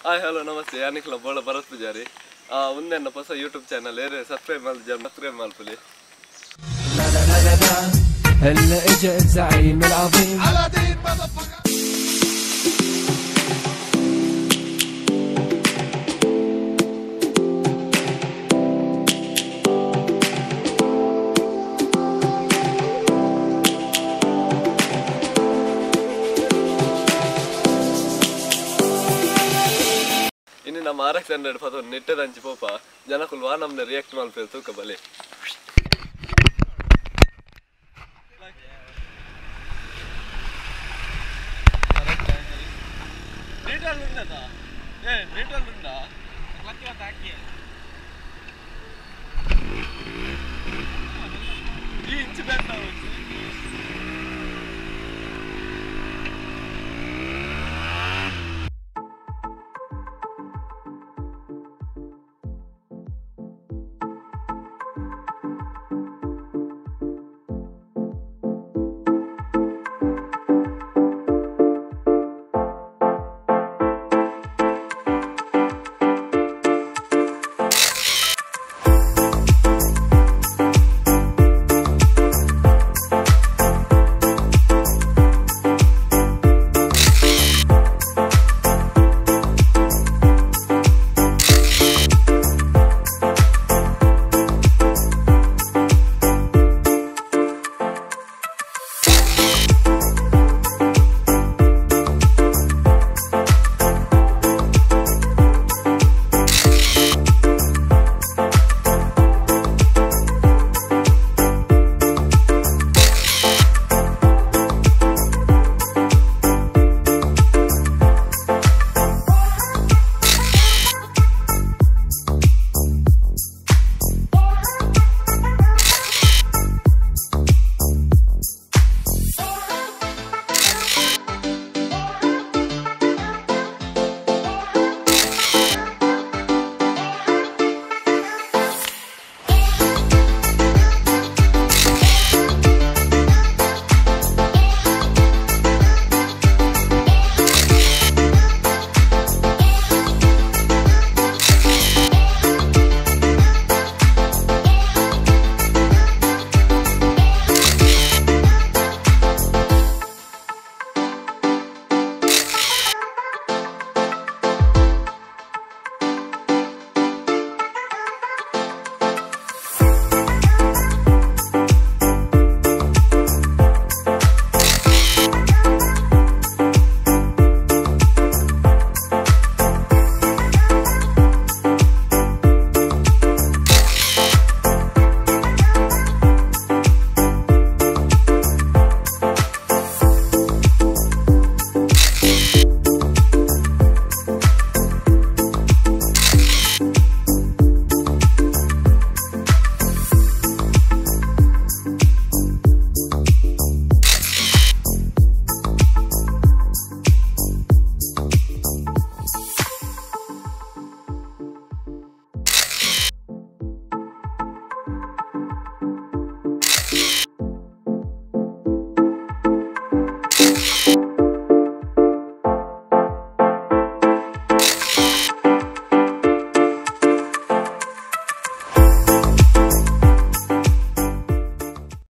Hi hello namaste ಯಾನಿಕ್ಲ ಬೋಳ Bharat Poojary ಉಂದೆನ್ನ ಹೊಸ YouTube channel ಏರೆ subscribe ಮಲ್ಜ subscribe ಮಲ್ಪುಲಿ. هلا اجا الزعيم العظيم على دين مضفقة. ಇನ್ನು ನಮ್ಮ RX 100 ಪದ ನೆಟ್ಟದಂಚಿ ಪೋಪ ಜನಕುಲು ವಾ ನಮ್ನ ರಿಯಾಕ್ಟ್ ಮಲ್ಪೆರ್ ತೂಕ ಬಲೆ. ನೀಟಲ್ ಉಂಡದಾ? ಏ ನೀಟಲ್ ಉಂಡಾ? ಈ ಇಂಚು ಬೆಂಡ